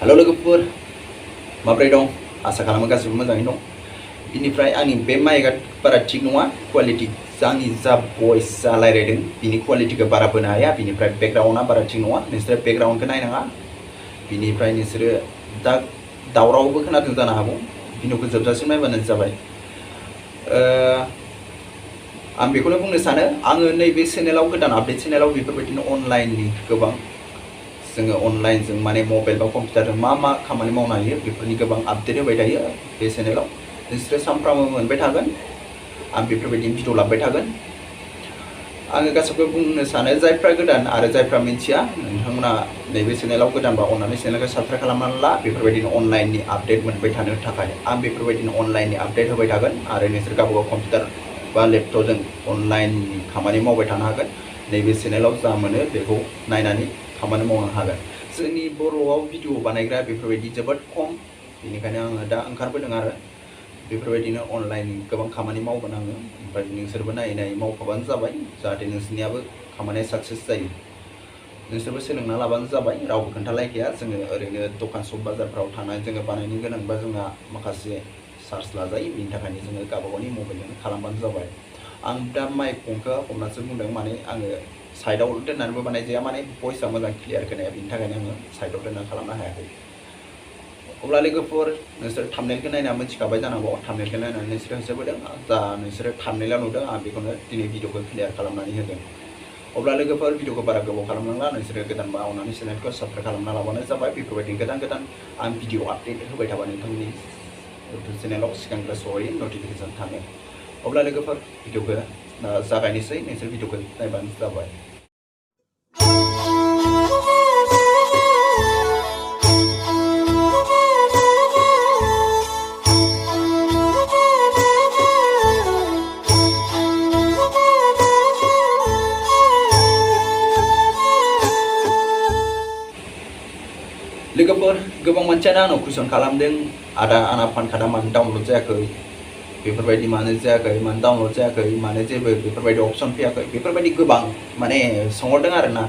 Halo लोगोफोर माब्रै दं आसा खालामो गासिबो मोजाङै दं बिनिफ्राय आंनि बे माइकआ बारा थिग नङा क्वालिटी आंनि जा भइस जा रायलायदों बिनि क्वालिटीखौ बारा बोनो हाया बिनिफ्राय बेकग्राउन्डआ बारा थिग नङा नोंसोरो बेकग्राउन्डखौ नायनाङा बिनिफ्राय नोंसोरो दा दावरावबो खोनादों जानो हागौ भिडिअखौ जोबजासिम नायबानो जाबाय आं बेखौनो बुंनो सानो आङो नैबे चेनेलाव गोदान आपडेट चेनेलाव बेफोरबायदिनो अनलाइननि गोबां जोङो अनलाइनजों माने मबाइल बा कम्पिउटारजों मा खामानि मावनो हायो बेफोरनि गोबां आपडेट होबाय थायो बे चेनेलाव नोंसोरो सानफ्रामबो मोनबाय थागोन आं बेफोरबायदि भिडिअ लाबोबाय थागोन आङो गासैबो बुंनो सानो जायफ्रा गोदान आरो जायफ्रा मिथिया नोंथांमोना नैबे चेनेलाव गोदानबा अननानै चेनेलखौ साबस्क्राइब खालामनानै ला बेफोरबायदिनो अनलाइननि आपडेट मोनबाय थानो थाखाय आं बेफोरबायदिनो अनलाइननि आपडेट होबाय थागोन आरो नोंसोर गावबा गाव कम्पिउटार बा लेपटपजों अनलाइननि खामानि मावबाय थानो हागोन नैबे चेनेलाव जा मोनो बेखौ नायनानै खामानि मावनो हागोन जोंनि बर'आव भिडिअ बानायग्रा बेफोरबायदि जोबोद खम बेनिखायनो आङो दा ओंखारबोदों आरो बेफोरबायदिनो अनलाइननि गोबां खामानि मावगोन आङो ओमफ्राय नोंसोरबो नायै मावफाबानो जाबाय जाहाथे नोंसोरनियाबो खामानिया साक्सेस जायो नोंसोरबो सोलोंना लाबानो जाबाय रावबो खोन्थालायखाया जोङो ओरैनो दखान सक बाजारफ्राव थानानै जोङो बानायनो गोनांबा जोंहा माखासे चार्ज लाजायो बिनि थाखायनो जोङो गावबागावनि मबाइलजोंनो खालामबानो जाबाय आं दा माइक फनखौ हमनासो बुंदों माने आङो साइडआव दोननानैबो बानायजाया माने भइसआ मोजां क्लियार खोनाया बिनि थाखायनो आङो साइडआव दोननानै खालामनो हायाखै अब्ला लोगोफोर नोंसोर थाम्बनेलखौ नायना मिथिखाबाय जानांगौ थाम्बनेलखौ नायनानै नोंसोरो होसोबोदों दा नोंसोरो थाम्बनेलाव नुदों आं बेखौनो दिनै भिडिअखौ क्लियार खालामनानै होगोन अब्ला लोगोफोर भिडिअखौ बारा गोबाव खालामनांला नोंसोरो गोदानबा अननानै चेनेलखौ साबस्क्राइब खालामना लाबानो जाबाय बेफोरबायदि गोदान आं भिडिअ आपडेट होबाय थाबाय नोंथांनि इउटुब चेनेलाव सिगांग्रो सहैयो नटिफिकेसन थाङो अब्ला लोगोफोर भिडिअखौ जागायनोसै नोंसोर भिडिअखौ नायबानो जाबाय लोगोफोर गोबां मानसियानो आंनाव कुइसन खालामदों आदा आंना पान कार्डआ मानो डाउनलड जायाखै बेफोरबायदि मानो जायाखै मानो डाउनलड जायाखै मानो जेबो बेफोरबायदि अपसन फैयाखै बेफोरबायदि गोबां माने सोंहरदों आरोना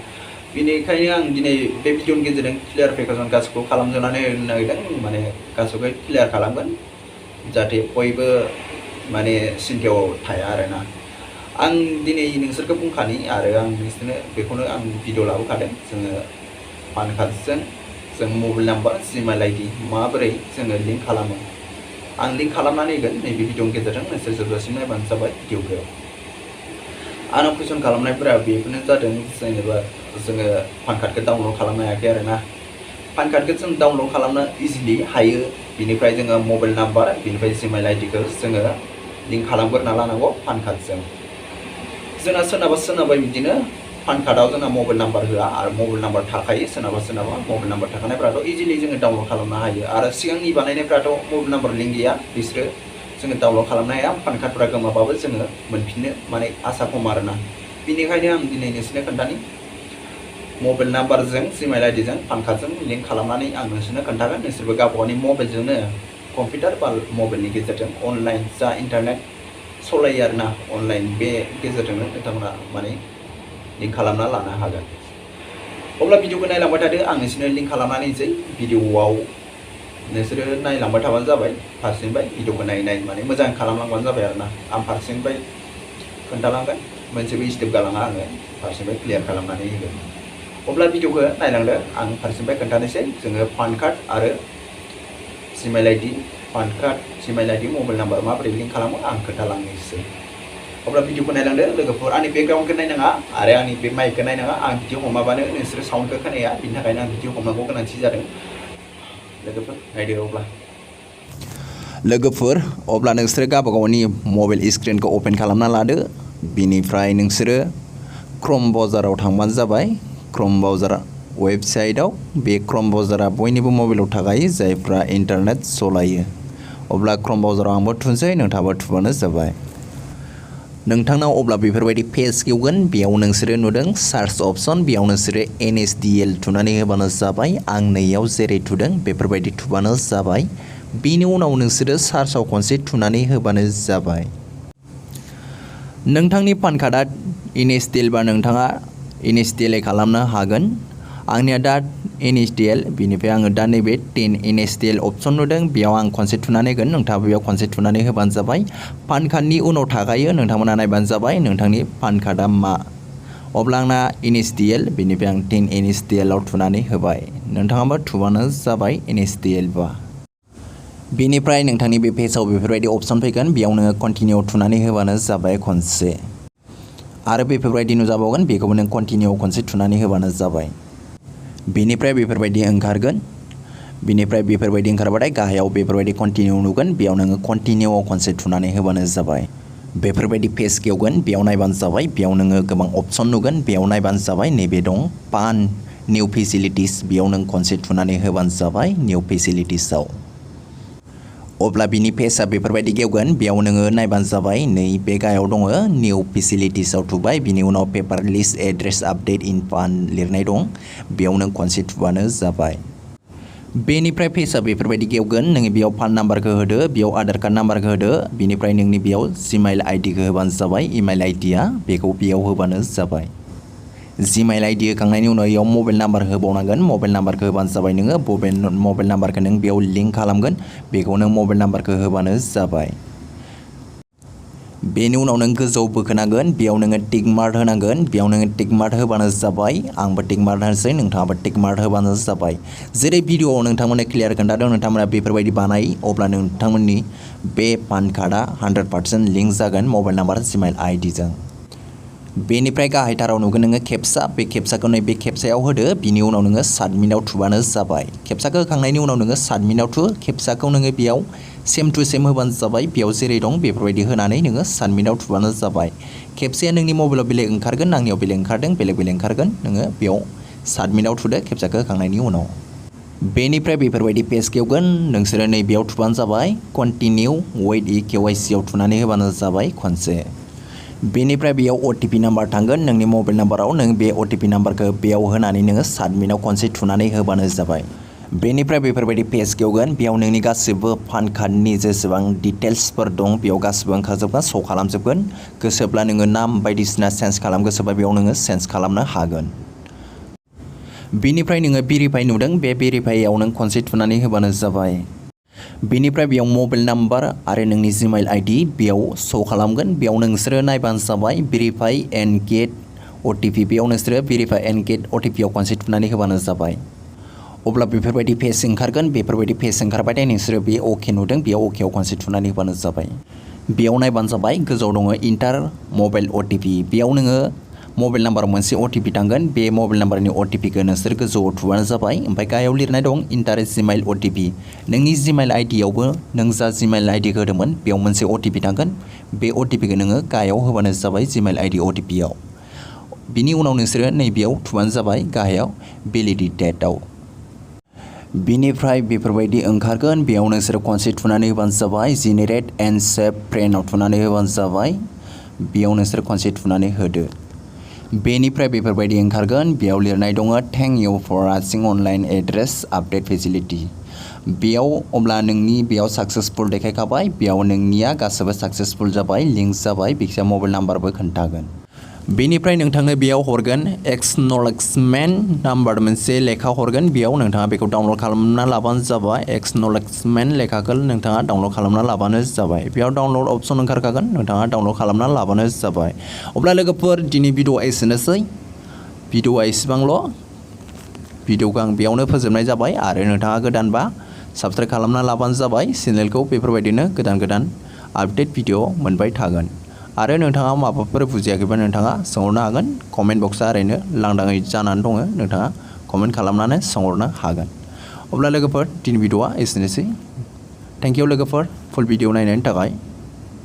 बेनिखायनो आं दिनै बे भिडिअनि गेजेरजों क्लियारिफिकेसन गासैखौबो खालामजोबनानै होनो नागिरदों माने गासैखौबो क्लियार खालामगोन जाहाथे बयबो माने सिन्थायाव थाया आरोना आं दिनै नोंसोरखौ बुंखानि आरो आं नोंसोरनो बेखौनो आं भिडिअ लाबोखादों जोङो पान कार्डजों जों मबाइल नाम्बार जिमेल आइडि माबोरै जोङो लिंक खालामो आं लिंक खालामनानै होगोन नैबे भिडिअनि गेजेरजों नोंसोर जोबजासिम नायबानो जाबाय भिडिअखौ आंनाव कुइसन खालामनायफोरा बेफोरनो जादों जेनेबा जोङो पान कार्डखौ डाउनलड खालामनो हायाखै आरोना पान कार्डखौ जों डाउनलड खालामनो इजिलि हायो बिनिफ्राय जोङो मबाइल नाम्बार बिनिफ्राय जिमेल आइडिखौ जोङो लिंक खालामग्रोना लानांगौ पान कार्डजों जोंना सोरनाबा बिदिनो पान कार्डआव जोंना मबाइल नाम्बार होआ आरो मबाइल नाम्बार थाखायो सोरनाबा मबाइल नाम्बार थाखानायफ्राथ' इजिलि जोङो डाउनलड खालामनो हायो आरो सिगांनि बानायनायफ्राथ' मबाइल नाम्बार लिंक गैया बिसोरो जोङो डाउनलड खालामनो हाया पान कार्डफोरा गोमाबाबो जोङो मोनफिननो माने आसा खम आरोना बेनिखायनो आं दिनै नोंसोरनो खोन्थानि मबाइल नाम्बारजों जिमेल आइडिजों पान कार्डजों लिंक खालामनानै आं नोंसोरनो खोन्थागोन नोंसोरबो गावबागावनि मबाइलजोंनो कम्पिउटार बा मबाइलनि गेजेरजों अनलाइन जा इन्टारनेट सालायो आरोना अनलाइन बे गेजेरजोंनो नोंथांमोना माने लिंक खालामना लानो हागोन अब्ला भिडिअखौ नायलांबाय थादो आं नोंसोरनो लिंक खालामनानै होनोसै भिडिअआव नोंसोरो नायलांबाय थाबानो जाबाय फारसेनिफ्राय भिडिअखौ नायै माने मोजां खालामलांबानो जाबाय आरोना आं फारसेनिफ्राय खोन्थालांगोन मोनसेबो स्टेप गालाङा आङो फारसेनिफ्राय क्लियार खालामनानै होगोन अब्ला भिडिअखौ नायलांदो आं फारसेनिफ्राय खोन्थानोसै जोङो पान कार्ड आरो Gmail ID PAN card Gmail ID mobile number माबोरै लिंक खालामो आं खोन्थालांनोसै अब्ला भिडिअखौ नायलांदो लोगोफोर आंनि बेकग्राउन्डखौ नायनाङा आरो आंनि बे माइकखौ नायनाङा आं भिडिअ हमाबानो नोंसोरो साउन्डखौ खोनाया बिनि थाखायनो आं भिडिअ हमनांगौ गोनांथि जादों लोगोफोर नायदो अब्ला नोंसोरो गावबागावनि मबाइल स्क्रिनखौ अपेन खालामना लादो बिनिफ्राय नोंसोरो क्रम ब्राउजाराव थांबानो जाबाय क्रम ब्राउजार वेबसाइटआव बे क्रम ब्राउजारा बयनिबो मबाइलाव थाखायो जायफ्रा इन्टारनेट सालायो अब्ला क्रम ब्राउजाराव आंबो थुनोसै नोंथाङाबो थुबानो जाबाय नोंथांनाव अब्ला बेफोरबायदि पेज गेवगोन बेयाव नोंसोरो नुदों सार्च अपसन बेयाव नोंसोरो NSDL थुनानै होबानो जाबाय आं नैयाव जेरै थुदों बेफोरबायदि थुबानो जाबाय बेनि उनाव नोंसोरो सार्चआव खनसे थुनानै होबानो जाबाय नोंथांनि पान कार्डआ NSDL बा नोंथाङा NSDL खालामनो हागोन आंनिया दा NSDL बिनिफ्राय आङो दा नैबे 10 NSDL अपसन नुदों बेयाव आं खनसे थुनानै होगोन नोंथाङा बेयाव खनसे थुनानै होबानो जाबाय पान कार्डनि उनाव थाखायो नोंथांमोना नायबानो जाबाय नोंथांनि पान कार्डआ मा अब्ला आंना NSDL बिनिफ्राय आं 10 NSDL आव थुनानै होबाय नोंथाङाबो थुबानो जाबाय NSDL बा बेनिफ्राय नोंथांनि बे पेजआव बेफोरबायदि अपसन फैगोन बेयाव नोङो कन्टिनिउ थुनानै होबानो जाबाय खनसे आरो बेफोरबायदि नुजाबावगोन बेखौबो नों कन्टिनिउ खनसे थुनानै होबानो जाबाय बेनिफ्राय बेफोरबायदि ओंखारगोन बेनिफ्राय बेफोरबायदि ओंखारबाथाय गाहायाव बेफोरबायदि कन्टिनिउ नुगोन बेयाव नोङो कन्टिनिउआव खनसे थुनानै होबानो जाबाय बेफोरबायदि पेज गेवगोन बेयाव नायबानो जाबाय बेयाव नोङो गोबां अपसन नुगोन बेयाव नायबानो जाबाय नैबे दं पान निउ फेसिलिटिस बेयाव नों खनसे थुनानै होबानो जाबाय निउ फेसिलिटिसआव अब्ला बिनि पेजआ बेफोरबायदि गेवगोन बेयाव नोङो नायबानो जाबाय नै बे गाहायाव दङ निउ फेसिलिटिसआव थुबाय बिनि उनाव पेपार लिस्ट एड्रेस आपडेट इन पान लिरनाय दं बेयाव नों खनसे थुबानो जाबाय बेनिफ्राय पेजआ बेफोरबायदि गेवगोन नोङो बेयाव पान नाम्बारखौ होदो बेयाव आधार कार्ड नाम्बारखौ होदो बिनिफ्राय नोंनि बेयाव जिमेल आइडिखौ होबानो जाबाय इमेल आइडिया बेखौ बेयाव होबानो जाबाय जिमेल आइडि होखांनायनि उनाव बेयाव मबाइल नाम्बार होबावनांगोन मबाइल नाम्बारखौ होबानो जाबाय नोङो मबाइल नाम्बारखौ नों बेयाव लिंक खालामगोन बेखौ नों मबाइल नाम्बारखौ होबानो जाबाय बेनि उनाव नों गोजौआव बोखोनांगोन बेयाव नोङो टिक मार्क होनांगोन बेयाव नोङो टिक मार्क होबानो जाबाय आंबो टिक मार्क होनोसै नोंथाङाबो टिक मार्क होबानो जाबाय जेरै भिडिअआव नोंथांमोननो क्लियार खोन्थादों नोंथांमोना बेफोरबायदि बानाय अब्ला नोंथांमोननि बे पान कार्डआ 100% लिंक जागोन मबाइल नाम्बार जिमेल आइडिजों बेनिफ्राय गाहायथाराव नुगोन नोङो खेबसा बे खेबसाखौ नैबे खेबसायाव होदो बिनि उनाव नोङो साबमिटआव थुबानो जाबाय खेबसाखौ होखांनायनि उनाव नोङो साबमिटआव थु खेबसाखौ नोङो बेयाव सेम टु सेम होबानो जाबाय बेयाव जेरै दं बेफोरबायदि होनानै नोङो साबमिटआव थुबानो जाबाय खेबसेया नोंनि मबाइलाव बेलेग ओंखारगोन आंनियाव बेलेग ओंखारदों बेलेग ओंखारगोन नोङो बेयाव साबमिटआव थुदो खेबसाखौ होखांनायनि उनाव बेनिफ्राय बेफोरबायदि पेज गेवगोन नोंसोरो नैबेयाव थुबानो जाबाय कन्टिनिउ वेट KYC आव थुनानै होबानो जाबाय खनसे बेनिफ्राय बेयाव OTP नाम्बार थांगोन नोंनि मबाइल नाम्बाराव नों बे OTP नाम्बारखौ बेयाव होनानै नोङो साबमिटआव खनसे थुनानै होबानो जाबाय बेनिफ्राय बेफोरबायदि पेज गेवगोन बेयाव नोंनि गासिबो पान कार्डनि जेसेबां डिटेल्सफोर दं बेयाव गासिबो ओंखारजोबगोन श' खालामजोबगोन गोसोब्ला नोङो नाम बायदिसिना चेन्ज खालाम गोसोबा बेयाव नोङो चेन्ज खालामनो हागोन बेनिफ्राय नोङो भेरिफाइ नुदों बे भेरिफाइआव नों खनसे थुनानै होबानो जाबाय बेनिफ्राय बेयाव मबाइल नाम्बार आरो नोंनि जिमेल आइडि बेयाव श' खालामगोन बेयाव नोंसोरो नायबानो जाबाय भेरिफाइ एन्ड गेट OTP बेयाव नोंसोरो भेरिफाइ एन्ड गेट OTP आव खनसे थुनानै होबानो जाबाय अब्ला बेफोरबायदि पेज ओंखारगोन बेफोरबायदि पेज ओंखारबाथाय नोंसोरो बे अके नुदों बेयाव अकेआव खनसे थुनानै होबानो जाबाय बेयाव नायबानो जाबाय गोजौआव दङ इन्टार मबाइल OTP बेयाव नोङो मबाइल नाम्बाराव मोनसे OTP थांगोन बे मबाइल नाम्बारनि OTPखौ नोंसोर गोजौआव थुबानो जाबाय ओमफ्राय गाहायाव लिरनाय दं इन्टार जिमेल OTP नोंनि जिमेल आइडियावबो नों जा जिमेल आइडिखौ होदोंमोन बेयाव मोनसे OTP थांगोन बे OTPखौ नोङो गाहायाव होबानो जाबाय जिमेल आइडि OTPआव बिनि उनाव नोंसोरो नैबेयाव थुबानो जाबाय गाहायाव भेलिडेटेडआव बिनिफ्राय बेफोरबायदि ओंखारगोन बेयाव नोंसोरो खनसे थुनानै होबानो जाबाय जेनेरेट एन्ड सेभ फ्रेन्डआव थुनानै होबानो जाबाय बेयाव नोंसोर खनसे थुनानै होदो बेनिफ्राय बेफोरबायदि ओंखारगोन बेयाव लिरनाय दङ thank you for watching online address update facility बेयाव अब्ला नोंनि बेयाव साक्सेसफुल देखायखाबाय बेयाव नोंनिया गासैबो साक्सेसफुल जाबाय लिंक जाबाय बेखिजा मबाइल नाम्बारबो खोन्थागोन बेनिफ्राय नोंथांनो बेयाव हरगोन एक्न'लेजमेन्ट नाम्बार मोनसे लेखा हरगोन बेयाव नोंथाङा बेखौ डाउनलड खालामना लाबानो जाबाय एक्न'लेजमेन्ट लेखाखौ नोंथाङा डाउनलड खालामना लाबानो जाबाय बेयाव डाउनलड अपसन ओंखारखागोन नोंथाङा डाउनलड खालामना लाबानो जाबाय अब्ला लोगोफोर दिनै भिडिअआ एसेनोसै भिडिअआ एसेबांल' भिडिअखौ आं बेयावनो फोजोबनाय जाबाय आरो नोंथाङा गोदानबा साबस्क्राइब खालामना लाबानो जाबाय चेनेलखौ बेफोरबायदिनो गोदान आपडेट भिडिअ मोनबाय थागोन आरो नोंथाङा माबाफोर बुजियाखैबा नोंथाङा सोंहरनो हागोन कमेन्ट बक्सआ ओरैनो लांदाङै जानानै दङ नोंथाङा कमेन्ट खालामनानै सोंहरनो हागोन अब्ला लोगोफोर दिनै भिडिअआ एसेनोसै थेंक इउ लोगोफोर फुल भिडिअ नायनायनि थाखाय